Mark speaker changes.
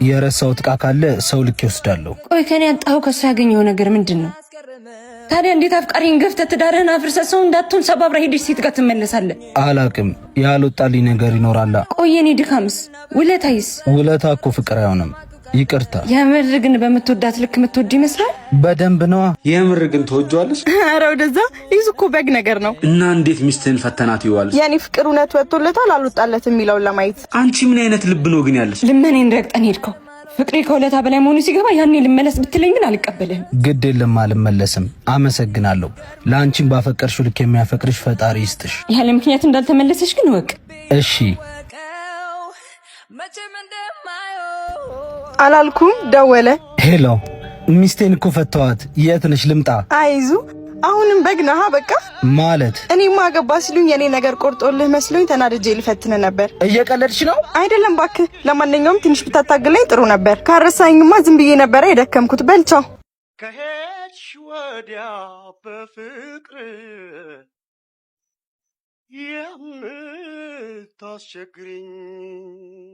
Speaker 1: የረሳሁት ዕቃ ካለ ሰው ልክ ይወስዳለሁ።
Speaker 2: ቆይ ከኔ ያጣኸው ከእሱ ያገኘው ነገር ምንድን ነው ታዲያ? እንዴት አፍቃሪን ገፍተህ ትዳርህን አፍርሰህ ሰው እንዳትሆን ሰባብራ ሄደች ሴት ጋር ትመለሳለህ?
Speaker 1: አላቅም፣ ያልወጣልኝ ነገር ይኖራላ።
Speaker 2: ቆይ የኔ ድካምስ ውለታይስ?
Speaker 1: ውለታ እኮ ፍቅር አይሆንም። ይቅርታ።
Speaker 2: የምር ግን በምትወዳት ልክ የምትወድ ይመስላል?
Speaker 1: በደንብ ነዋ።
Speaker 3: የምር ግን ትወጂዋለሽ?
Speaker 4: ኧረ ወደዛ፣ ይዙ እኮ በግ ነገር ነው።
Speaker 3: እና እንዴት ሚስትህን ፈተናት ይዋለሽ?
Speaker 4: የኔ ፍቅር እውነት ወጥቶለታል አልወጣለትም የሚለውን ለማየት።
Speaker 3: አንቺ ምን አይነት ልብ ነው ግን ያለሽ?
Speaker 2: ልመኔን ረግጠን ሄድከው። ፍቅሬ ከውለታ በላይ መሆኑ ሲገባ ያኔ ልመለስ ብትለኝ ግን አልቀበልህም።
Speaker 1: ግድ የለም አልመለስም። አመሰግናለሁ። ለአንቺም ባፈቀርሽው ልክ የሚያፈቅርሽ ፈጣሪ ይስጥሽ።
Speaker 2: ያለ ምክንያት እንዳልተመለሰች ግን እወቅ።
Speaker 1: እሺ።
Speaker 4: አላልኩም? ደወለ።
Speaker 1: Hello፣ ሚስቴን እኮ ፈተዋት። የት ነሽ? ልምጣ።
Speaker 4: አይዙ አሁንም በግ ነህ በቃ።
Speaker 1: ማለት?
Speaker 4: እኔማ አገባ ሲሉኝ የኔ ነገር ቆርጦልህ መስሎኝ ተናድጄ ልፈትን ነበር።
Speaker 1: እየቀለድሽ ነው?
Speaker 4: አይደለም ባክህ። ለማንኛውም ትንሽ ብታታግለኝ ጥሩ ነበር። ካረሳኝማ ዝም ብዬ ነበረ የደከምኩት። በልቻው።
Speaker 5: ከሄድሽ ወዲያ በፍቅር የምታስቸግሪኝ።